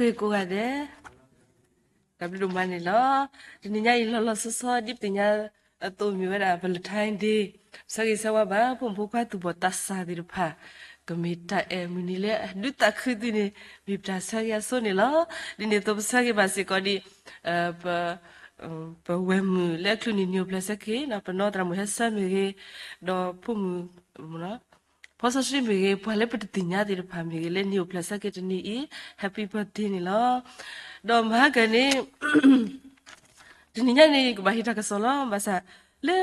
ဂ့ၤကိးဂၤဒဲး, တၢ်ဘျုးဒိၣ်မးန့ၣ်လီၤ. တနံၤညါအံၤလီၤလီၤဆီဆီ ဒ်ပသ့ၣ်ညါအသိးမ့ၢ်ဝဲဒၣ် Valentine Day, ပဆၢဂ့ၤဆၢဝါဘၣ် ဖိမုၣ်ဖိခွါသူၣ်ဘီၣ်သးစၢ်သ့ၣ်တဖၣ်, ကမ့ၢ်တၢ်အဲၣ်မုၢ်နံၤလၢအဒုးသးခုသုန့ၣ် မ့ၢ်ပတၢ်ဆၢဂ့ၤအစိန့ၣ်လီၤ. ဒ်န့ၣ်အသိးပဆၢဂ့ၤဘၣ်စ့ၢ်ကီးဒ် ပ ပဝဲၢ်မုၣ်လၢအချုးန့ၣ် နံၣ်အိၣ်ဖျဲၣ်ဆၢက့ၤ ပနီၢ်သရၣ်မုၣ်ဟဲဆၢမ့ၢ်ဂ့ၤ, ဒီးဖိမုၣ် ဖီစီဆှံမ့ၢ်ဂ့ၤ, ပှၤလၢပတသ့ၣ်ညါသ့ၣ်တဖၣ်မ့ၢ်ဂ့ၤ လၢနံၣ်အိၣ်ဖျဲၣ်ဆၢက့ၤတနံၤအံၤ Happy birthday န့ၣ်လီၤ. ဒီးမဟါကၢန့ၣ် တနံၤညါန့ၣ် ယကဘၣ်ဟ့ၣ်တၢ်ကစီၣ်လီၤ. ဘၣ်ဆၣ် လၢ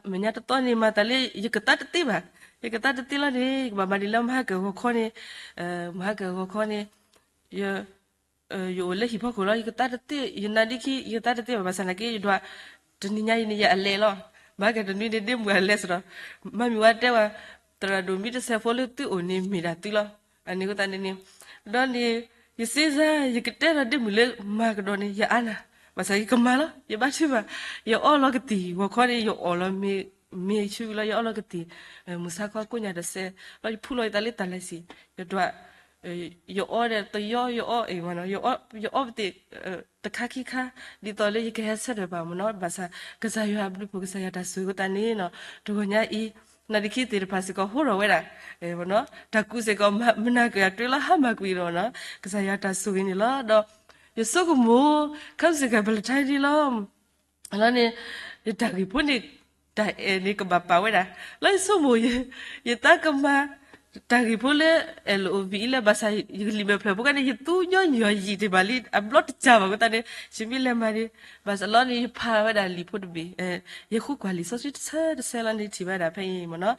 မဲာ်ညါတသီန့ၣ် မၤသးလၢယကသါတသ့ဘၣ်, ယကသါတသ့လီၤန့ၣ် ယကဘၣ်မၤဒ်လၢမဟါကၢဂီၤခီန့ၣ်, မဟါကၢဂီၤခီန့ၣ် ယ ယအိၣ်လၢဟံၣ်ဖီခိၣ်လီၤ. ယကသါတသ့, ယနါဒ့ခံ ယကသါတသ့ဘၣ်. ဘၣ်ဆၣ်သနာ်က့ ယဒွး တနံၤညါအံၤန့ၣ် ယအလဲလီၤ. မၤကတနွံန့ၣ် ဒ့မုၣ်အလဲစ့ၢ်ဒီး မၤမ့ၢ်ဝဲတဲဝဲ သရၣ်ဒိၣ်မံတစဲးဖိလၢသုအိၣ်န့ၣ် မ့ၢ်ဒၣ်သုလီၤ. အန့ၣ်အဃိသတးန့ၣ်န့ၣ် ဒီးန့ၣ် ယစ့စါ ယကတဲဒီးဒ့မုၣ်လၢမၤကဒီးန့ၣ် ယအါနၢ်, ဘၣ်ဆၣ်ယကမၤလီၤ ယဘၣ်ထုဘၣ်. ယအီလီၤကသံၣ် ဂီၤခီန့ၣ် ယအီၣ်လီၤမ့ၤ မ့ၤဆူလီၤ ယအီလီၤကသံၣ် မုၢ်ဆါခီကိးညါတစဲး ဒီးယဖူလီၤယသးလၢတၢ်လဲၤဆံး ယဒွး ယအီဒီးတယီ ယအီ ယအီပသ့ၣ် တခါခံခါ ဒ်သိးလၢယကဟဲဆၢထၢၣ်ဘၣ်မ့ၢ်နီၤ. ဘၣ်ဆၣ် ကစၢ်ယွၤအဘျုးအဖှိၣ် ကစၢ်ယွၤတၢ်ဆိၣ်ဂ့ၤအဃိသတးန့ၣ်နီၤ တဂီၤညါအံၤ နါဒ့ခံသ့ၣ်တဖၣ်စ့ၢ်ကီး ဟိထီၣ်ဝဲဒၣ် တၢ်ကူးစ့ၢ်ကီး မနၤကၢၢ်အတြ့လီၤ ဟါမၢ်ကွံာ်လီၤနီၤ. ကစၢ်ယွၤတၢ်ဆိၣ်ဂ့ၤန့ၣ်လီၤ. ဒီးယဆိကမိၣ် ခဲမုၢ်ဆ့ၣ်ကၤ Valentine လီၤ လီၤန့ၣ် ယတၢ်ဂ့ၢ်ဖိန့ၣ် တၢ်အဲၣ်န့ၣ်ကဘၣ်ပာ်ဝဲဒၣ် လီၤယဆိကမိၣ် ယသးကမၤ တၢ်ဂ့ၢ်ဖိလၢ အဲၣ်လီၤအိၣ်ဘံၣ်အံၤလၢ ဘၣ်ဆၣ်ယကလံၣ်မဲာ်ဖျၢၣ်ဖိခါန့ၣ် ယသူညီနုၢ်ယံာ်တ့ၢ်ဘၣ်လံ အဘျီတစၢ်ဘၣ်အဃိသတးန့ၣ် ယမ့ၢ်လဲၤမၤန့ၣ် ဘၣ်ဆၣ်လီၤန့ၣ် ယဖးဝဲဒၣ်လံာ်ဖိတဘ့ၣ် ယဃုကွၢ်လံာ်စီဆှံတဆၢတဆၢလီၤန့ၣ် ထံၣ်ဝဲဒၣ်ဖဲအံၤမ့ၢ်နီၤ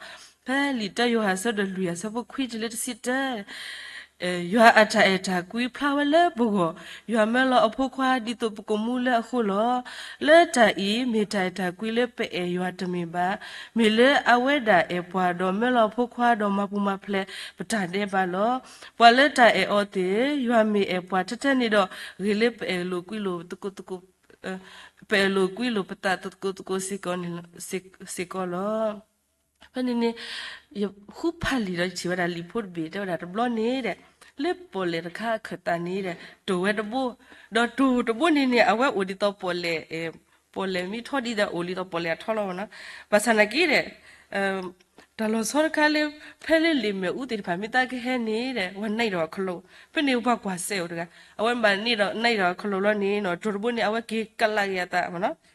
ဖဲလံာ်တၢယိၤဟၣ်အဆၢဒိၣ်လွံၢ်အဆၢဖိခွံတုၤလၢတဆံတၢ ယွၤအတၢ်အဲၣ်တၢ်ကွံဖျါဝဲလၢပဂီၢ်, ယွၤမၢလီၤအဖိခွါဒ်သိးပကမူလၢအဃိလီၤ. လၢတၢ်အံၤ မ့ၢ်တၢ်အဲၣ်တၢ်ကွံလၢပအဲၣ်ယွၤတမ့ၢ်ဘၣ်, မ့ၢ်လၢအဝဲဒၣ်အဲၣ်ပှၤဒီးမၢလီၤအဖိခွါဒီးမၤပူၤမၤဖျဲးပတၢ်ဒဲးဘးလီၤ. ပှၤလၢတၢ်အဲၣ်အီၤသ့ၣ်, ယွၤမ့ၢ်အဲၣ်ပှၤထဲထဲန့ၣ်ဒီး ဂ့ၤလၢပအဲၣ်လိာ်ကွံလိာ်သကိးသကိး ပအဲၣ်လိာ်ကွံလိာ်ပသးသကိးသကိးစ့ၢ်ကီးလီၤ. ဖဲန့ၣ်န့ၣ် ယဃုဖးလံာ်ဒီးယထံၣ်ဝဲဒၣ်လံာ်ဖိတဘ့ၣ်တဲဝဲဒၣ်တဘျီန့ၣ်ဒီး လၢပီၣ်လဲၣ်တခါအခၢၣ်သးန့ၣ်ဒီး တိၢ်ဝဲတဘိ, ဒီးတိၢ်တဘိန့ၣ်န့ၣ် အဝဲအိၣ်ဒ်သိးပီၣ်လဲၣ်, ပီၣ်လဲၣ်မ့ၢ်ထီဒ်သိးအိၣ်ဒ်သိးပီၣ်လဲၣ်အထီလီၤနီၤ. ဘၣ်ဆၣ်နာ်က့ဒီး တၢ်လီၤဆီတခါလၢ ဖဲလၢလံာ်မ့ၣ်အူသ့ၣ်တဖၣ်မ့ၢ်သးကဟဲန့ၣ်ဒီး ပှၤနဲၣ်ဒီးအခီၣ်လိာ်, ဖဲန့ၣ်ပှၤကွၢ်စဲးအိၣ်တဂၤ, အဝဲဘၣ်နဲၣ်ဒီး နဲၣ်ဒီးအခီၣ်လိာ်လီၤန့ၣ်နီၤ တိၢ်တဘိန့ၣ် အဝဲက့ၤကလးက့ၤအသး,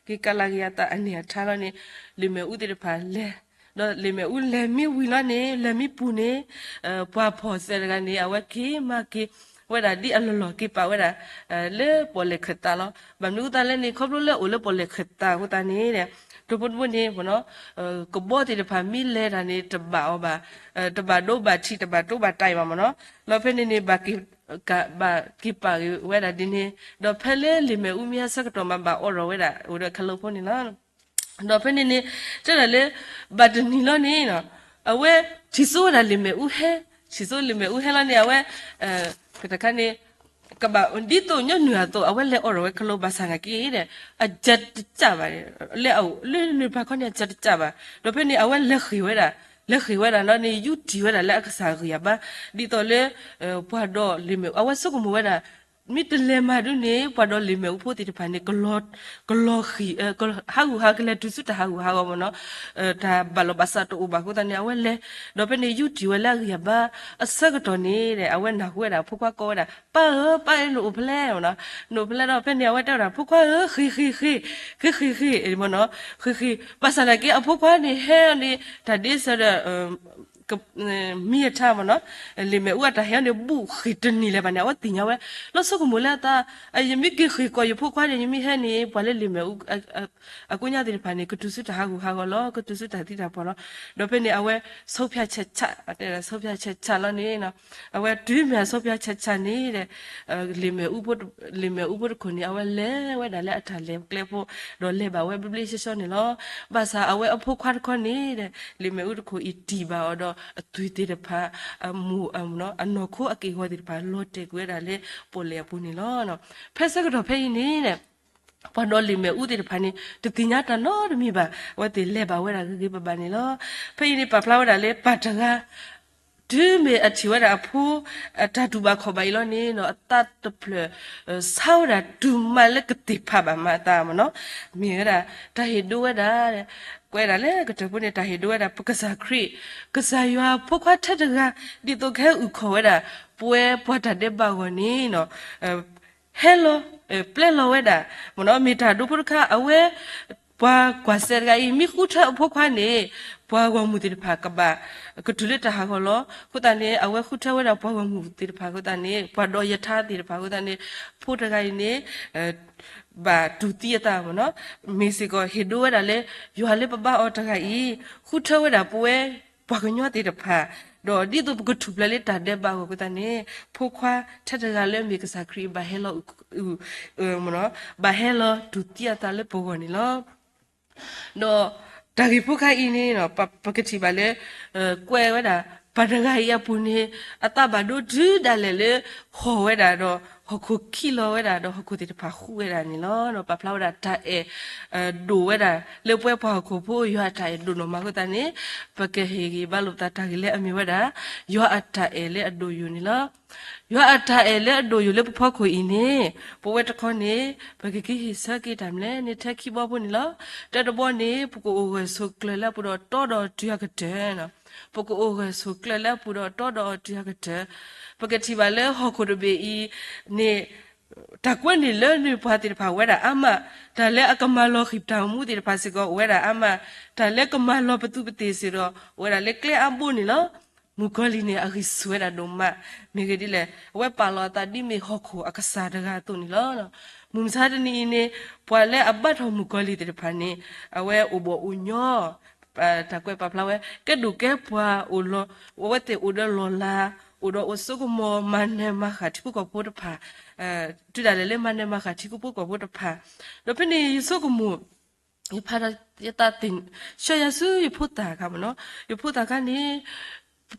က့ၤကလးက့ၤအသးအန့ၣ်အထါလီၤန့ၣ် လံာ်မ့ၣ်အူသ့ၣ်တဖၣ်လဲၤ, ဒီးလံာ်မ့ၣ်အူလဲၤမံဝံၤလီၤန့ၣ် လဲၤမံပူၤန့ၣ် ပှၤဖီၣ်စဲးတဂၤန့ၣ် အဝဲက့ၤမၤက့ၤဝဲဒၣ်ဒ်အလီၢ်လီၢ်က့ၤပာ်ဝဲဒၣ် လၢပီၣ်လဲၣ်ခၢၣ်သးလီၤ. ဘၣ်မနုၤအဃိသတးလဲၣ်န့ၣ် ခီဖျိလၢအိၣ်လၢပီၣ်လဲၣ်ခၢၣ်သးအဃိသတးန့ၣ် တိၢ်ဖိတဘိန့ၣ် ကဘီသ့ၣ်တဖၣ်မ့ၢ်လဲၤတၢ်န့ၣ် တဘၣ်အီၤဘၣ်, တဘၣ်ဒိဘၣ်ထံး တဘၣ်တိဘၣ်တၢ်အံၤဘၣ်မ့ၢ်နီၤ. လီၤဖဲန့ၣ်န့ၣ် ဘၣ်က့ၤပာ်က့ၤဝဲဒၣ်ဒ်န့ၣ် ဒီးဖဲလၢလံာ်မ့ၣ်အူမ့ၢ်ဟဲဆၢကတီၢ်မး ဘၣ်အိးထီၣ်ဝဲဒၣ် အိၣ်ဒီးခလုးဖိန့ၣ်လီၤ. ဒီးဖဲန့ၣ်န့ၣ် တဲဒၣ်လၢ ဘၣ်တနံၤလီၤန့ၣ် အဝဲထံၣ်စိဝဲဒၣ်လံာ်မ့ၣ်အူဟဲ, ထံၣ်စိလံာ်မ့ၣ်အူဟဲလီၤန့ၣ် အဝဲ တခါန့ၣ် ကဘၣ်ဒ်သိးညီနုၢ်အသိး အဝဲလဲၤအိးထီၣ်ဝဲခလုး ဘၣ်ဆၣ်နာ်က့ဒီး အစၢတစၢ်ဘၣ်, လၢအအိၣ်လၢနုာ်ဖးခီန့ၣ် အစၢတစၢ်ဘၣ်. ဒီးဖဲန့ၣ် အဝဲလဲၤဃ့ၢ်ဝဲဒၣ်, လဲၤဃ့ၢ်ဝဲဒၣ်လီၤန့ၣ် ယူးတံၢ်ဝဲဒၣ်လၢအကစၢ်အဂံၢ်အဘါ ဒ်သိးလၢ ပှၤဒီးလံာ်မ့ၣ်အူ အဝဲဆိကမိၣ်ဝဲဒၣ် မ့ၢ်တလဲၤမၤဒုန့ၣ် ပှၤဒီးလံာ်မ့ၣ်အူဖိသ့ၣ်တဖၣ်န့ၣ် ကလီၤဃံၢ် ဟးဂူာ်ဟးဂီၤ ကလဲၤတုၤဆူတၢ်ဟးဂူာ်ဟးဂီၤမ့ၢ်နီၤ, တၢ်ဘၣ်လီၤဘၣ်စးတအိၣ်ဘၣ်အဃိသတးန့ၣ် အဝဲလဲၤ, ဒီးဖဲန့ၣ်ယူးတံၢ်ဝဲလၢအဂံၢ်အဘါ အဆၢကတီၢ်န့ၣ်ဒီး အဝဲနၢ်ဟူဝဲဒၣ်အဖိခွါကိးဝဲဒၣ် ပၢ်ဧၢ ပၢ်ဧၢ နအိၣ်ဖဲလဲၣ်မ့ၢ်နီၤ, နအိၣ်ဖဲလဲၣ်ဒီး ဖဲန့ၣ် အဝဲတဲဝဲဒၣ် ဖိခွါဧၢ ဃ့ၢ်ဃ့ၢ်ဃ့ၢ်, ဃ့ၢ်ဃ့ၢ်ဃ့ၢ်မ့ၢ်နီၤ, ဃ့ၢ်ဃ့ၢ်, ဘၣ်ဆၣ်သနာ်က့ အဖိခွါန့ၣ်ဟဲန့ၣ် တၢ်ဒ့စၢၤဒီး မံအထါမ့ၢ်နီၤ, လံာ်မ့ၣ်အူအတၢ်ဟဲန့ၣ် ဘူးဃ့ၢ်တနံၤလၢၤဘၣ်န့ၣ် အဝဲသ့ၣ်ညါဝဲ, လီၤဆိကမိၣ်လၢအသး ယမ့ၢ်က့ၤဃ့ၢ်ကီးယဖိခွါန့ၣ် ယမ့ၢ်ဟဲန့ၣ် ပှၤလၢလံာ်မ့ၣ်အူ အကိညါသ့ၣ်တဖၣ်န့ၣ် ကတုၤဆူတၢ်ဟးဂူာ်ဟးဂီၤလီၤ, ကတုၤဆူတၢ်သံတၢ်ပှၢ်လီၤ. ဒီးဖဲန့ၣ် အဝဲ ဆုံးဖြတ်ချက်ချ အတဲဒၣ် ဆုံးဖြတ်ချက်ချ လီၤန့ၣ်, အဝဲတုၤမ့ၢ်အ ဆုံးဖြတ်ချက်ချ န့ၣ်ဒီး လံာ်မ့ၣ်အူဖိတခိၣ်န့ၣ် အဝဲလဲၤဝဲဒၣ်လၢအတၢ်လဲၤကျဲဖိ, ဒီးလဲၤဘၣ်ဝဲဘျ့ဘျ့ဆှီဆှီန့ၣ်လီၤ. ဘၣ်ဆၣ်အဝဲအဖိခွါတခီန့ၣ်ဒီး လံာ်မ့ၣ်အူတခိၣ်အံၤတံၢ်ဘၣ်အီၤဒီး အသွံၣ်သ့ၣ်တဖၣ် အမူၢ် အနီၢ်ခိအက့ၢ်အဂီၤသ့ၣ်တဖၣ် လီၤတဲာ်ကွံာ်ဝဲဒၣ်လၢပီၣ်လဲၣ်အပူၤန့ၣ်လီၤ. ဖဲဆၢကတီၢ်ဖဲအံၤန့ၣ်ဒီး ပှၤဒီးလံာ်မ့ၣ်အူသ့ၣ်တဖၣ်န့ၣ် တသ့ၣ်ညါတၢ်နီတမံၤဘၣ်, အဝဲသ့ၣ်လဲၤဘၣ်ဝဲဒၣ်ဂ့ၤဂ့ၤဘၣ်ဘၣ်န့ၣ်လီၤ. ဖဲအံၤန့ၣ် ပာ်ဖျါဝဲဒၣ်လၢပၢ်တဂၤ တုၤမ့ၢ်အထံၣ်ဝဲဒၣ်အဖိ တၢ်တူၢ်ဘၣ်ခီၣ်ဘၣ်အံၤလီၤန့ၣ်နီၤ အသးတဖျၢၣ် ဆါဝဲဒၣ်တုၤမးလၢကသ့ၣ်ဖးဘၣ်မးအသးမ့ၢ်နီၤ, မ့ၢ်ဝဲဒၣ် တၢ်ဟ့ၣ်ဒိဝဲဒၣ် ကွဲးဒၣ်လၢကတၢၢ်ဖိန့ၣ် တၢ်ဟ့ၣ်ဒိဝဲဒၣ် ပကစၢ်ခရံာ် ကစၢ်ယွၤဖိခွါထဲတဂၤ ဒ်သိးကဟဲအုၣ်ခီၣ်ဝဲဒၣ် ပဝဲပှၤတၢ်ဒဲးဘးအဂီၢ်န့ၣ်နီၤ ဟဲလီၤ ပျဲလီၤဝဲဒၣ် မ့ၢ်နီၤ မ့ၢ်တၢ်ဒိဖိတခါ အဝဲ ပှၤကွၢ်စဲတဂၤအံၤ မ့ၢ်ဃုထၢအဖိခွါန့ၣ် ပှၤဂီၢ်မုၢ်သ့ၣ်တဖၣ်ကဘၣ် ကတုၤလၢတၢ်ဟးဂီၤလီၤ. အဃိသတးန့ၣ် အဝဲဃုထၢဝဲဒၣ်ပှၤဂီၢ်မုၢ်သ့ၣ်တဖၣ်အဃိသတးန့ၣ် ပှၤဒိးယထါသ့ၣ်တဖၣ်အဃိသတးန့ၣ် ဖိတဂၤအံၤန့ၣ် ဘၣ်တူၢ်သံအသးမ့ၢ်နီၤ, မ့ၢ်စ့ၢ်ကီးဟ့ၣ်ဒိဝဲဒၣ်လၢ ယွၤလၢပဘါအီၤတဂၤအံၤ ဃုထၢဝဲဒၣ်ပဝဲ ပှၤကညီသ့ၣ်တဖၣ် ဒီးဒ်သိးပကထူၣ်ဖျဲးလၢတၢ်ဒဲးဘးအဂီၢ်အဃိသတးန့ၣ် ဖိခွါထဲတဂၤလၢအမ့ၢ်ကစၢ်ခရံာ်ဘၣ်ဟဲလီၤ ဘၣ်ဟဲလီၤတူၢ်သံအသးလၢပဂီၢ်န့ၣ်လီၤ. ဒီးတၢ်ဂ့ၢ်ဖိခါအံၤန့ၣ် ပကထံၣ်ဘၣ်လၢ ကွဲးဝဲဒၣ် ပှၤတဂၤအံၤအပူၤန့ၣ် အသးဘၣ်ဒိတုၤဒၣ်လဲာ်လၢ ဟီၣ်ဝဲဒၣ်ဒီး ဟီၣ်ခိၣ်ခံးလီၤဝဲဒၣ်ဒီးဟီၣ်ခိၣ်သ့ၣ်တဖၣ်ဃူဝဲဒၣ်န့ၣ်လီၤ. ပာ်ဖျါဝဲဒၣ်တၢ်အဲၣ် ဒိၣ်ဝဲဒၣ်လၢပဝဲပှၤဟီၣ်ခိၣ်ဖိ ယွၤအတၢ်အဲၣ်ဒိၣ်နီၢ်မးအဃိသတးန့ၣ် ပကဟ့ၣ်ဂံၢ်ဘါလိာ်ပသးတၢ်ဂ့ၢ်လၢအမ့ၢ်ဝဲဒၣ် ယွၤအတၢ်အဲၣ်လၢအဒိၣ်ယိာ်န့ၣ်လီၤ. ယွၤအတၢ်အဲၣ်လၢအဒိၣ်ယိာ်လၢပဖီခိၣ်အံၤန့ၣ် ပဝဲတခီန့ၣ် ပကက့ၤဟ့ၣ်ဆၢက့ၤတၢ်မနုၤလဲၣ်န့ၣ် ထဲခံဘီဖိန့ၣ်လီၤ. တၢတဘီန့ၣ် ပကအိၣ်ဂၢၢ်ဆိးကျၢၤလၢအပူၤဒီးတီဒီးတုၤအကတၢၢ် ပကအိၣ်ဂၢၢ်ဆိးကျၢၤလၢအပူၤဒီးတီဒီးတုၤအကတၢၢ်, ပကထံၣ်ဘၣ်လၢဟီၣ်ခိၣ်တဘ့ၣ်အံၤန့ၣ် တၢ်ကွဲန့ၢ်လၢနုၢ်ပှၤသ့ၣ်တဖၣ်အိၣ်ဝဲဒၣ်အါမး, တၢ်လၢအကမၤလီၤဃံၢ်ပတၢ်အိၣ်မူသ့ၣ်တဖၣ်စ့ၢ်ကီးအိၣ်ဝဲဒၣ်အါမး, တၢ်လၢကမၤလီၤပသူပသ့ၣ်စ့ၢ်ကီး အိၣ်ဝဲဒၣ်လၢကျဲအါဘိန့ၣ်လီၤ. မုၣ်ကီၤလံၢ်န့ၣ် အဂံၢ်ဆူၣ်ဝဲဒၣ်ဒိၣ်မး, မ့ၢ်ဂ့ၢ်ဒ်လဲၣ် အဝဲပာ်လီၤအသးဒ်မ့ၢ်ဟီၣ်ခိၣ်အကစၢ်တဂၤအသိးန့ၣ်လီၤ. မုၢ်မဆါတနံၤအံၤန့ၣ် ပှၤလၢအဘါထီၣ်မုၣ်ကီၤလံၢ်သ့ၣ်တဖၣ်န့ၣ် အဝဲအိၣ်ဘှီၣ်အိၣ်ညီ တၢ်ကွဲးပာ်ဖျါဝဲ ကဲဒိၣ်ကဲပှၤအိၣ်လီၤ, အဝဲသ့ၣ်အိၣ်ဒီးလီၢ်လၤ, အိၣ်ဒီးအိၣ်ဆိကမိၣ် မၤနၢၤမၤဃၣ်ထံဖိကီၢ်ဖိတဖၣ်, တုၤဒၣ်လဲာ်လၢမၤနၢၤမၤဃၣ်ထံဖိကီၢ်ဖိတဖၣ်, ဒီးဖဲန့ၣ်ယဆိကမိၣ် ယဖးဒီးယသးသ့ၣ် ဆှၢယၤဆူယဖိသၣ်ခါမ့ၢ်နီၤ, ယဖိသၣ်ခါန့ၣ်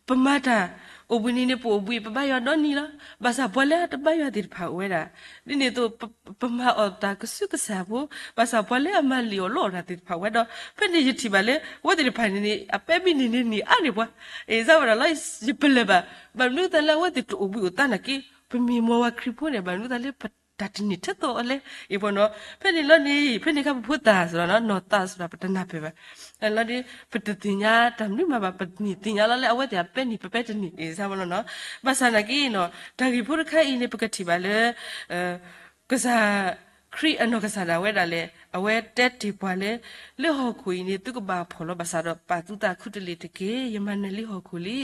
ပမၤတၢ်အိၣ်ဘှံးနံၤန့ၣ် ပအိၣ်ဘှံး ပဘါယွၤဒီနံၤလီၤ. ဘၣ်ဆၣ်ပှၤလၢအတဘါယွၤသ့ၣ်တဖၣ်အိၣ်ဝဲဒၣ်, ဒ်န့ၣ်အသိး ပမၤအီၣ်တၢ်ကဆူးကစၢ်ဖိ, ဘၣ်ဆၣ်ပှၤလၢအမၤလံာ်အီၣ်လီအီၣ်တၢ်သ့ၣ်တဖၣ်အိၣ်ဝဲဒီး ဖဲန့ၣ်ယထံၣ်ဘၣ်လၢ အဝဲသ့ၣ်တဖၣ်န့ၣ်န့ၣ် အပဲမ့ၢ်နံၤန့ၣ်နံၤအါန့ၢ်ပှၤ, အ့ စၢ်ဝဲဒၣ်လီၤ, ယပလၢၢ်ဘၣ်, ဘၣ်မနုၤသးလၢအဝဲသ့ၣ်တအိၣ်ဘှံးအိၣ်သါနာ်က့, ပမ့ၢ်မ်ပှၤခရံာ်ဖိန့ၣ် ဘၣ်မနုၤသးလၢပတၢ်တန့ၢ်ထဲသိးအီၤလဲၣ်, အ့ ပနီၤ, ဖဲန့ၣ်လီၤန့ၣ် ဖဲန့ၣ်အခါပဖိသၣ်စ့ၢ်ကီး နီၢ်သးစ့ၢ်ကီး ပတနၢ်ပၢၢ်ဘၣ်, လီၤန့ၣ် ပတသ့ၣ်ညါတၢ်မနုၤမးဘၣ်, ပမ့ၢ်သ့ၣ်ညါလီၤလၢအဝဲသ့ၣ်အပဲနံၤ ပပဲတန့ၢ် အ့ စၢ်ဝဲလီၤနီၤ, ဘၣ်ဆၣ်နာ်က့နီၤ တၢ်ဂ့ၢ်ဖိတခါအံၤန့ၣ် ပကထံၣ်ဘၣ်လၢ ကစၢ်ခရံာ်အနီၢ်ကစၢ်ဒၣ်ဝဲဒၣ်လဲာ် အဝဲတဲတ့ၢ်ပှၤလၢ လၢဟီၣ်ခိၣ်အံၤန့ၣ် သုကဘၣ်ဖှီၣ်လီၤ, ဘၣ်ဆၣ်ဒီးပာ်သုသးခူတလ့ၢ်တက့ၢ်. ယမၤနၢၤလံဟီၣ်ခိၣ်လံ.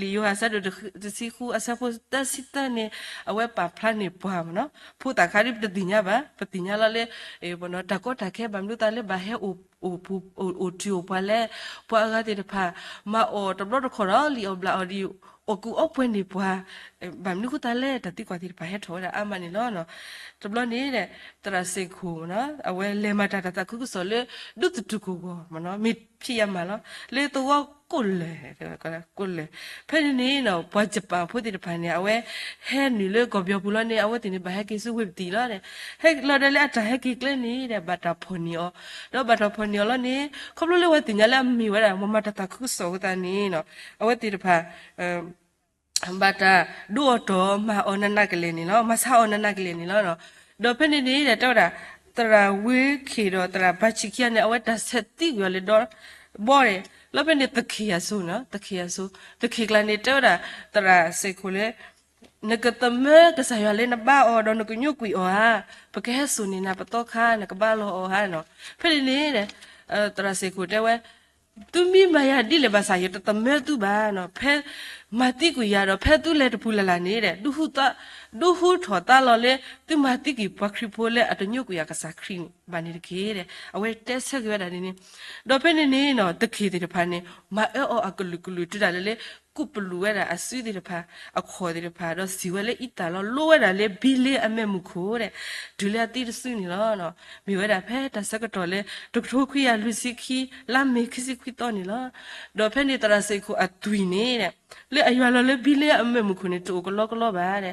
လံာ်ယိၤဟၣ်အဆၢဒိၣ်တဆံဃု အဆၢဖိသၢဆံသၢန့ၣ် အဝဲပာ်ဖျါန့ၢ်ပှၤမ့ၢ်နီၤ, ဖိသၣ်ခါဒ်ပတသ့ၣ်ညါဘၣ်, ပသ့ၣ်ညါလီၤလၢ တၢ်ကီတၢ်ခဲ ဘၣ်မနုၤသးလၢဘၣ်ဟဲ အိၣ်တုၤအိၣ်ပှၤလၢ ပှၤအဂၤသ့ၣ်တဖၣ် မၤအီၣ်တဘျီတခီၣ်ဒီး လံၣ်အီၣ်ဘျးအီၣ်ဒီး အီၣ်ကူအီပှဲၤန့ၢ်ပှၤ, ဘၣ်မနုၤဃိသးလဲၣ် တၢ်သံကွၢ်သ့ၣ်တဖၣ်ဟဲထီၣ်ဝဲဒၣ်အါမးန့ၣ်လီၤ. တဘျီန့ၣ် သရၣ်စ့ၢ်ခိၣ် အဝဲလဲၤမၤတၢ်တၢ်သးခုကစီၣ်လၢ ဒူသထူၣ်ကိၢ်ဂီၤမ့ၢ်နီၤ, မ့ၢ်ဖံးယၤမးလီၤ, လၢသဝီကိးလၢာ် ကိးလၢာ်, ဖဲန့ၣ်န့ၣ် ပှၤယပၣ်ဖိသ့ၣ်တဖၣ်န့ၣ် အဝဲဟဲနုာ်လၢကီၢ်ပယီၤပူၤလီၤန့ၣ် အဝဲသ့ၣ်န့ၣ် ဘၣ်ဟဲက့ၤဆူဝ့ၢ်ပသံၣ်လီၤ, ဟဲလီၤဒီးလၢအတၢ်ဟဲက့ၤကျဲန့ၣ်ဒီး ဘၣ်တၢ်ဖီၣ်န့ၢ်အီၤ, ဒီးဘၣ်တၢ်ဖီၣ်န့ၢ်အီၤလီၤန့ၣ် ခီဖျိလၢအဝဲသ့ၣ်ညါလၢအမ့ၢ်ဝဲဒၣ် ပှၤမၤတၢ်သးခုကစီၣ်အဃိသတးန့ၣ် အဝဲသ့ၣ်တဖၣ် ဘၣ်တၢ်ဒိအီၤတီၢ်မၤအီၤနးနးကလဲာ်န့ၣ်လီၤ, မၤဆါအီၤနးနးကလဲာ်န့ၣ်လီၤ. ဒီးဖဲန့ၣ်န့ၣ် တဲဝဲဒၣ် သရၣ်ဝ့ခ့ၣ်ဒီးသရၣ်ဘါဆံခံဂၤန့ၣ် အဝဲတၢ်ဆဲးသံကွံာ်အီၤလၢဒီဘီန့ၣ်, လီၤဖဲန့ၣ်သခ့ၣ်အစိၤန့ၣ်, သခ့ၣ်အစိၤ, သခ့ၣ်ကျါန့ၣ် တဲဝဲဒၣ် သရၣ်စ့ၢ်ခိၣ်လၢ နကသမၢကစၢ်ယွၤလၢနဘါအီၤဒီးနကညိကွံာ်အီၤဧါ, ပကဟဲစိာ်န့ၢ်နၤပသီခါ နကဘါလီၤအီၤဧါနီၤ, ဖဲန့ၣ်န့ၣ် သရၣ်စ့ၢ်ခိၣ်တဲဝဲ သုမ့ၢ်မၤယၤဒ်လဲၣ်ဘၣ်ဆၣ် ယတသမၢသုဘၣ်နီၤ, ဖဲမၤသံကွံာ်ယၤဒီး ဖဲသုလဲၤတပူၤလၢ်လၢ်န့ၣ်ဒီး ဒုးဟူထီၣ်သါလီၤလၢ သုမၤသံကွံာ်ပှၤခရံာ်ဖိလၢအတညိကွံာ်အကစၢ်ခရံာ်န့ၣ် ဘၣ်န့ၣ်တက့ၢ်, အဝဲတဲဆၢက့ၤဝဲဒၣ်န့ၣ်န့ၣ်, ဒီးဖဲန့ၣ်န့ၣ်နီၤ သခ့ၣ်သ့ၣ်တဖၣ်န့ၣ် မၤအၢအီၤအကလုာ်ကလုာ်တုၤဒၣ်လဲာ်လၢ ကူၣ်ပလူးဝဲဒၣ်အစုသ့ၣ်တဖၣ် အခီၣ်သ့ၣ်တဖၣ် ဒီးစံၢ်ဝဲလၢအံသၣ်လီၤ, လိဝဲဒၣ်လၢဘံလ့အမဲၢ်မုၢ်ခိၣ်ဒီး တုၤလၢအသံတစုန့ၣ်လီၤ. မ့ၢ်ဝဲဒၣ်ဖဲတၢ်ဆၢကတီၢ်လၢ တကထိခွံကယၤလွံၢ်ဆံခံ လါမ့ၤခံဆံခွံသီန့ၣ်လီၤ. ဒီးဖဲန့ၣ်သရၣ်စ့ၢ်ခိၣ်အသွံၣ်န့ၣ် လၢအယွၤလီၤလၢဘံလ့အမဲၢ်မုၢ်ခိၣ်န့ၣ် တအိၣ်ကလီကလီဘၣ်ဒီး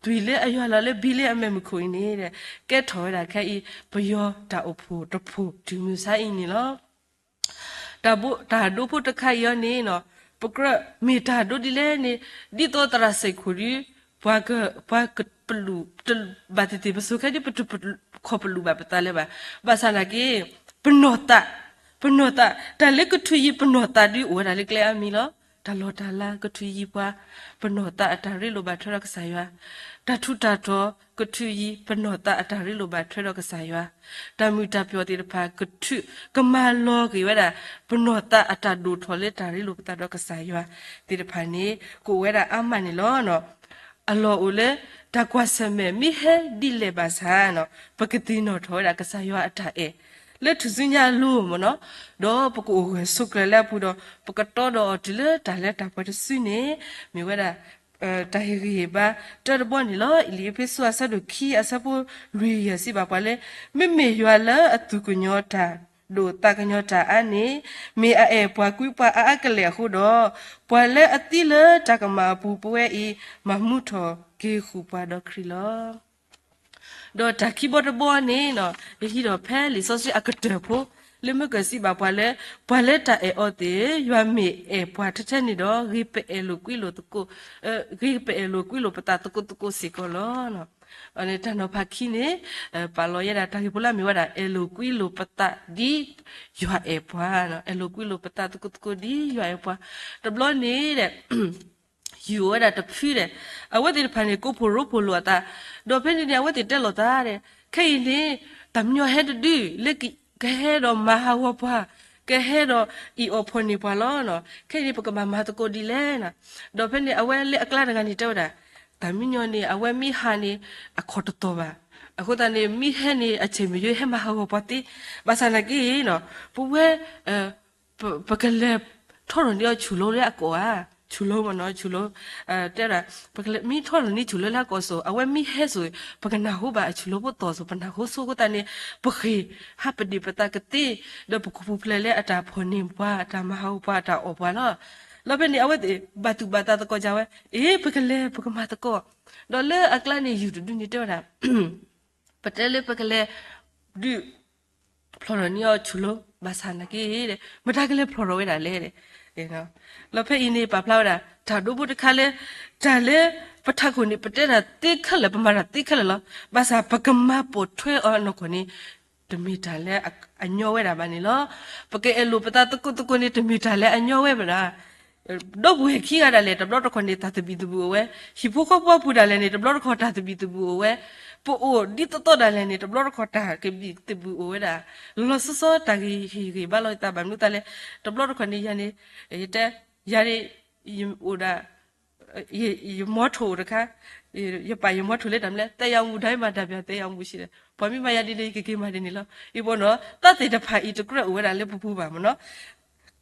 သွံၣ်လၢအယွၤလီၤလၢဘံလ့အမဲၢ်မုၢ်ခိၣ်အံၤန့ၣ်ဒီး ကဲထီၣ်ဝဲဒၣ်ခဲအံၤ ပယီၤတၢ်အိၣ်ဖှိၣ်တဖှိၣ်တုၤမုၢ်ဆါအံၤန့ၣ်လီၤ. တၢ်ဒိဖိတခါအံၤအီၤန့ၣ်နီၤ ပကြၢးမ့ၢ်တၢ်ဒိဒ်လဲၣ်န့ၣ်, ဒ်သိးသရၣ်စဲးခိၣ်ဒီး ပှၤက ပှၤကပလူး ဘၣ်သ့ၣ်သ့ၣ်ပစိၤခဲဒ်ပတခီၣ်ပလူးဘၣ်ပသးလၢၤဘၣ်. ဘၣ်ဆၣ်နာ်က့ ပနီၢ်သး, ပနီၢ်သး, တၢ်လၢကထုးယံၤပနီၢ်သးဒုးအိၣ်ဝဲဒၣ်လၢကျဲအါမံၤလီၤ. တၢ်လီၢ်တၢ်လၤကထုးယံၤပှၤ, ပနီၢ်သးအတၢ်ရ့လိာ်ဘၣ်ထွဲဒီးကစၢ်ယွၤ, တၢ်ထူးတၢ်တီၤကထုးယံၤပနီၢ်သးအတၢ်ရ့လိာ်ဘၣ်ထွဲဒီးကစၢ်ယွၤ, တၢ်မုာ်တၢ်ပျီၢ်သ့ၣ်တဖၣ်ကထုး ကမၤလီၤက့ၤဝဲဒၣ် ပနီၢ်သးအတၢ်ဒိၣ်ထီၣ်လၢတၢ်ရ့လိာ်ပသးဒီးကစၢ်ယွၤသ့ၣ်တဖၣ်န့ၣ် ကအိၣ်ဝဲဒၣ်အါမးန့ၣ်လီၤ. အလီၢ်အိၣ်လၢ တၢ်ကွၢ်ဆၢၣ်မဲာ်မ့ၢ်ဟဲဒ်လဲၣ်ဘၣ်ဆၣ်, ပကသ့ၣ်နီၣ်ထီၣ်ဝဲဒၣ်ကစၢ်ယွၤအတၢ်အဲၣ် လၢထူၣ်စုညါအလိၤမ့ၢ်နီၤ, ဒီးပကအိၣ်ဂၢၢ်ဆိးကျၢၤလၢအပူၤဒီး ပကတီဒီးအီၤတုၤလၢတၢ်လၢတၢ်ပှဲၤတစုန့ၣ် မ့ၢ်ဝဲဒၣ် တၢ်ဟ့ၣ်ဂံၢ်ဟ့ၣ်ဘါတၢတဘီန့ၣ်လီၤ. လံာ်အ့းဖ့းစူးအဆၢဒိၣ်ခံအဆၢဖိလွံၢ်ယဲၢ်စံးဘၣ်ပှၤလၢ မ့မ့ၢ်ယွၤလၢအသူၣ်ကညီၤတၢ်ဒိၣ်သးကညီၤတၢ်အါန့ၣ် မ့ၢ်အအဲၣ်ပှၤကွံပှၤအါအါကလဲာ်အဃိဒီး, ပှၤလၢအသံလၢတၢ်ကမၣ်အပူၤပဝဲအံၤ မၤမူထီၣ်က့ၤဃုာ်ပှၤဒီးခရံာ်လီၤ. ဒီးတၢ်ခံဘီတဘီန့ၣ် ယဟံးထီၣ်ဖဲလံာ်စီဆှံအကတၢၢ်ဖိ လၢမ့ၢ်ကစံးဘၣ်ပှၤလၢ ပှၤလၢတၢ်အဲၣ်အီၤသ့ၣ် ယွၤမ့ၢ်အဲၣ်ပှၤထဲထဲန့ၣ်ဒီး ဂ့ၤပအဲၣ်လိာ်ကွံလိာ်သကိး, ဂ့ၤပအဲၣ်လိာ်ကွံလိာ်ပသးသကိးသကိးစ့ၢ်ကီးလီၤ. တၢ်နီၤဖးခံန့ၣ် ပာ်လီၤယဲဒၣ်တၢ်ဂ့ၢ်ဖိလၢအမ့ၢ်ဝဲဒၣ် အဲၣ်လိာ်ကွံလိာ်ပသးဒ်ယွၤအဲၣ်ပှၤ, အဲၣ်လိာ်ကွံလိာ်ပသးသကိးသကိးဒ်ယွၤအဲၣ်ပှၤ, တဘျီန့ၣ်ဒီး ယုၢ်အိၣ်ဝဲဒၣ်တဖုဒီး အဝဲသ့ၣ်တဖၣ်န့ၣ် ကိးဖှိၣ်ရိဖှိၣ်လိာ်အသး, ဒီးဖဲန့ၣ်န့ၣ် အဝဲသ့ၣ်တဲလိာ်သးဒီး ခဲအံၤန့ၣ် တၢ်မံညီၤဟဲတဒုလၢ ကဟဲဒီးမၤဟးဂီၤပှၤ, ကဟဲဒီးအ့ၣ်အီၣ်ဖှီၣ်န့ၢ်ပှၤလီၤ. ခဲအံၤန့ၣ် ပကဘၣ်မၤသကိးဒ်လဲၣ်. ဒီးဖဲန့ၣ် အဝဲလၢအကျါတဂၤန့ၣ်တဲဝဲဒၣ် တၢ်မံညီၤန့ၣ် အဝဲမ့ၢ်ဟးန့ၣ် အခီၣ်တတီၤဘၣ်. အဃိသတးန့ၣ် မ့ၢ်ဟဲန့ၣ် အဆ့ၣ်မ့ၢ်ယိဟဲမၤဟးဂီၤပှၤသ့, ဘၣ်ဆၣ်နာ်က့ ပဝဲ ပကလဲၤထီၣ်ထီၣ်န့ၢ်အီၤဆူၣ်လိလၢအကိာ်ဧါ, ဆူၣ်လိမ့ၢ်နီၤ, ဆူၣ်လိ, တဲဒၣ် ပကလဲၤမ့ၢ်ထီၣ်ထီၣ်န့ၢ်ဆူၣ်လိလၢအကိာ်စိၤ အဝဲမ့ၢ်ဟဲစိၤ ပကနၢ်ဟူဘၣ်အဆူၣ်လိဖိသီၣ်စိၤ ပနၢ်ဟူဆိအဃိသတးန့ၣ် ပဃ့ၢ်ဟးပဒံၣ်ပသးကသ့, ဒီးပခူၣ်ပူၤဖျဲးလၢအတၢ်ဖှီၣ်န့ၢ်ပှၤ အတၢ်မၤဟးဂီၤပှၤ အတၢ်အီၣ်ပှၤလီၤ. လီၤဖဲန့ၣ် အဝဲသ့ၣ်ဘၣ်သူၣ်ဘၣ်သးသကိးဒ်ဝဲ, အ့ ပကလဲၤ ပကမၤသကိး, ဒီးလၢအကျါန့ၣ် ယုၢ်တဒုန့ၣ်တဲဝဲဒၣ် ပတဲလၢပကလဲၤ ဒုး ဖျီၣ်ထီၣ်န့ၢ်အီၤဆူၣ်လိ ဘၣ်ဆၣ်နာ်က့ မတၤကလဲၤဖျီၣ်ထီၣ်ဝဲဒၣ်လဲၣ်. လီၤဖဲအံၤန့ၣ် ပာ်ဖျါဝဲဒၣ် တၢ်ဒိဖိတခါလၢ တၢ်လၢပထးခိၣ်န့ၣ် ပတဲတၢ်သ့ခဲလၢာ် ပမၤတၢ်သ့ခဲလၢာ်လီၤ. ဘၣ်ဆၣ်ပကမၤပိာ်ထွဲအီၤအနီၢ်ကီၢ်န့ၣ် တမ့ၢ်တၢ်လၢအညီဝဲဒၣ်ဘၣ်န့ၣ်လီၤ. ပကအဲၣ်လိာ်ပသးသကိးသကိးန့ၣ် တမ့ၢ်တၢ်လၢအညီဝဲဘၣ်ဒၣ် ဒီပုၢ်ဝဲၢ်ခံဂၤဒၣ်လဲာ် တဘျီတခီၣ်န့ၣ် တၢ်သဘံၣ်သဘုၣ်အိၣ်ဝဲ, ဟံၣ်ဖိဃီဖိအပူၤဒၣ်လဲာ်န့ၣ် တဘျီတခီၣ်တၢ်သဘံၣ်သဘုၣ်အိၣ်ဝဲ, ပအိၣ်ဒ်သိးသိးဒၣ်လဲာ်န့ၣ် တဘျီတခီၣ်တၢ်ကဘံၣ်သဘုၣ်အိၣ်ဝဲဒၣ်, လီၤလီၤဆီဆီတၢ်ဂ့ၢ်ဟ့ၣ်ဂံၢ်ဟ့ၣ်ဘါလိာ်သးဘၣ်မနုၤသတးလဲၣ်, တဘျီတခီၣ်န့ၣ် ယၤန့ၣ် ယတဲ ယၤန့ၣ် ယအိၣ်ဒၣ် ယမီထိၣ်အိၣ်တခါ, ယပာ်ယမီထိၣ်လၢတၢ်မနုၤလဲၣ် သဲယၤမူဒါမၤတၢ်ပၠးသဲယၤမူဆံးလဲၣ်, ပှၤမ့ၢ်မၤယၤဒ်န့ၣ် ယကက့ၤမၤဒ်န့ၣ်လီၤ. အံၤပနီၤ တၢ်သ့ၣ်တဖၣ်အံၤတကြၢးအိၣ်ဝဲဒၣ်လၢပပူၤဘၣ်မနီၤ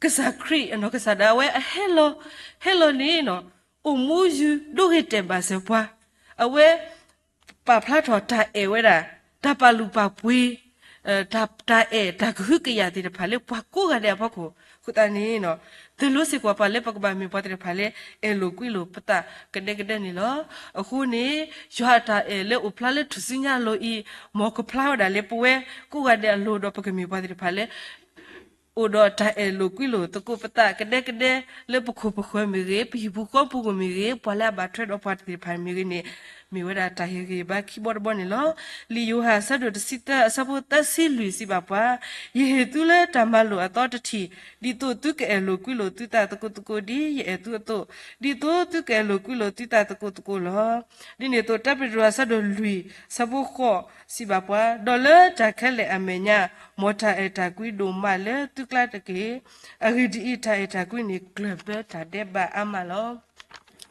ကစၢ်ခရံာ်အနီၢ်ကစၢ်ဒၣ်ဝဲအဟဲလီၤ, ဟဲလီၤန့ၣ်နီၤ အိၣ်မူယုာ်ဒိဂ့ၤတဲာ်ဘၣ်စၢၤပှၤ, အဝဲ ပာ်ဖျါထီၣ်တၢ်အဲၣ်ဝဲဒၣ်, တၢ်ပာ်လုၢ်ပာ်ပှ့ၤ, တၢ်အဲၣ်တၢ်ကဟုကယာ်သ့ၣ်တဖၣ်လၢပှၤကိးဂၤဒဲးအဖီခိၣ်, အဃိသတးန့ၣ် သုးလိစ့ၢ်ကီးပှၤလၢပကဘၣ်မ့ၢ်ပှၤသ့ၣ်တဖၣ်လၢ အဲၣ်လိာ်ကွံလိာ်ပသးကဒဲကဒဲန့ၣ်လီၤ. အဃိန့ၣ် ယွၤအတၢ်အဲၣ်လၢအိၣ်ဖျါလၢထူၣ်စုညါအလိၤအံၤ, မ်ကဖျါဝဲဒၣ်လၢပဝဲကိးဂၤဒဲးအလိၤဒီးပကမ့ၢ်ပှၤသ့ၣ်တဖၣ်လၢ အိၣ်ဒီးတၢ်အဲၣ်လိာ်ကွံလိာ်သကိးပသးကဒဲကဒဲ လၢပခိၣ်ပဃၢၤမ့ၢ်ဂ့ၤ, ပဟံၣ်ပူၤဃီပူၤမ့ၢ်ဂ့ၤ, ပှၤလၢအဘၣ်ထွဲဒီးပှၤသ့ၣ်တဖၣ်မ့ၢ်ဂ့ၤန့ၣ် မ့ၢ်ဝဲဒၣ်တၢ်ဟ့ၣ်ဂံၢ်ဟ့ၣ်ဘါခံဘီတဘီန့ၣ်လီၤ. လံာ်ယိၤဟၣ်အဆၢဒိၣ်တဆံသၢအဆၢဖိသၢဆံလွံၢ်စံးဘၣ်ပှၤ, ယဟ့ၣ်သုလၢတၢ်မၤလိာ်အသီတထံၣ်, ဒ်သိးသုကအဲၣ်လိာ်ကွံလိာ်သုသးသကိးသကိးဒ်ယအဲၣ်သုအသိး, ဒ်သိးသုကအဲၣ်လိာ်ကွံလိာ်သုသးသကိးသကိးလီၤ. ဒ်န့ၣ်အသိး တၢပ့းတရူးအဆၢဒိၣ်လွံၢ်အဆၢဖိဃိးစံးဘၣ်ပှၤ, ဒီးလၢတၢ်ခဲလၢာ်အမဲာ်ညါ မ်တၢ်အဲၣ်တၢ်ကွံဒိၣ်မးလၢသုကျါတက့ၢ်. အဂ့ၢ်ဒ်အံၤ, တၢ်အဲၣ်တၢ်ကွံန့ၣ် ကျၢၢ်ဘၢတၢ်ဒဲးဘးအါမးလီၤ.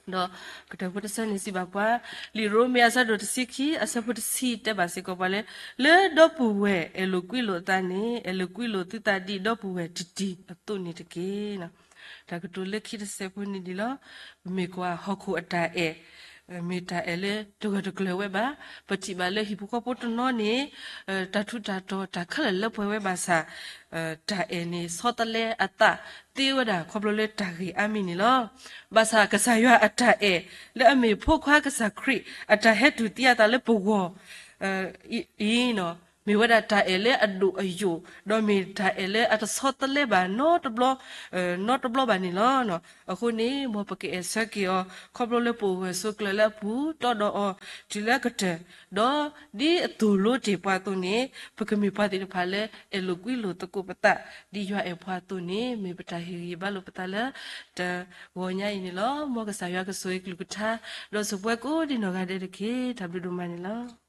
ဒီးကတၢၢ်ဖိတဆၢန့ၣ်စံးဘၣ်ပှၤ, လံာ်ရိမ့ၤအဆၢဒိၣ်တဆံခံအဆၢဖိတဆံတဲဘၣ်စ့ၢ်ကီးပှၤလၢ လၢဒီပုၢ်ဝဲၢ်အဲၣ်လိာ်ကွံလိာ်အသးန့ၣ် အဲၣ်လိာ်ကွံလိာ်သုသးဒ်ဒီပုၢ်ဝဲၢ်တံၤတံၤအသိးန့ၣ်တက့ၢ်. တၢ်ကတိၤလၢခံတစဲးဖိန့ၣ်ဒ်လီၤ. ပမ့ၢ်ကွၢ်ဟီၣ်ခိၣ်အတၢ်အဲၣ် မ့ၢ်တၢ်အဲၣ်လၢတဂၢၢ်တကျၢၤဝဲဘၣ်. ပထံၣ်ဘၣ်လၢဟံၣ်ဖိဃီဖိတနီၤန့ၣ် တၢ်ထူးတၢ်တီၤတၢ်ခဲလၢာ်လၢပှဲၤဝဲဘၣ်ဆၣ် တၢ်အဲၣ်န့ၣ်ဆီတလဲအသးသ့ဝဲဒၣ်ခီဖျိလၢတၢ်ဂ့ၢ်အါမံၤန့ၣ်လီၤ. ဘၣ်ဆၣ်ကစၢ်ယွၤအတၢ်အဲၣ် လၢအမ့ၢ်ဖိခွါကစၢ်ခရံာ် အတၢ်ဟဲတူၢ်သံအသးလၢပဂီၢ် အံၤ မ့ၢ်ဝဲဒၣ်တၢ်အဲၣ်လၢအဒိၣ်အယိာ်, ဒီးမ့ၢ်တၢ်အဲၣ်လၢအတဆီတလဲဘၣ်နီတဘျီ, နီတဘျီဘၣ်န့ၣ်လီၤ. အဃိန့ၣ် မ်ပကအဲၣ်ဆၢက့ၤအီၤ ခီဖျိလၢပအိၣ်ဂၢၢ်ဆိးကျၢၤလၢအပူၤ, တီဒီးအီၤတုၤလၢအကတၢၢ်, ဒီးဒ်အသိၣ်လိတ့ၢ်ပှၤအသိးန့ၣ် ပကမ့ၢ်ပှၤသ့ၣ်တဖၣ်လၢအဲၣ်လိာ်ကွံလိာ်သကိးပသး, ဒ်ယွၤအဲၣ်ပှၤအသိးန့ၣ် မ့ၢ်ပတၢ်ဟ့ၣ်ဂံၢ်ဘါလိာ်ပသးလၢတဂီၤညါအံၤန့ၣ်လီၤ. မ်ကစၢ်ယွၤကဆိၣ်ဂ့ၤကလုၢ်ကထါ, ဒီးဆိၣ်ပှဲၤကိးဒံနီၢ်ဂၤဒဲးတက့ၢ်. တၢ်ဘျုးဒိၣ်မးန့ၣ်လီၤ.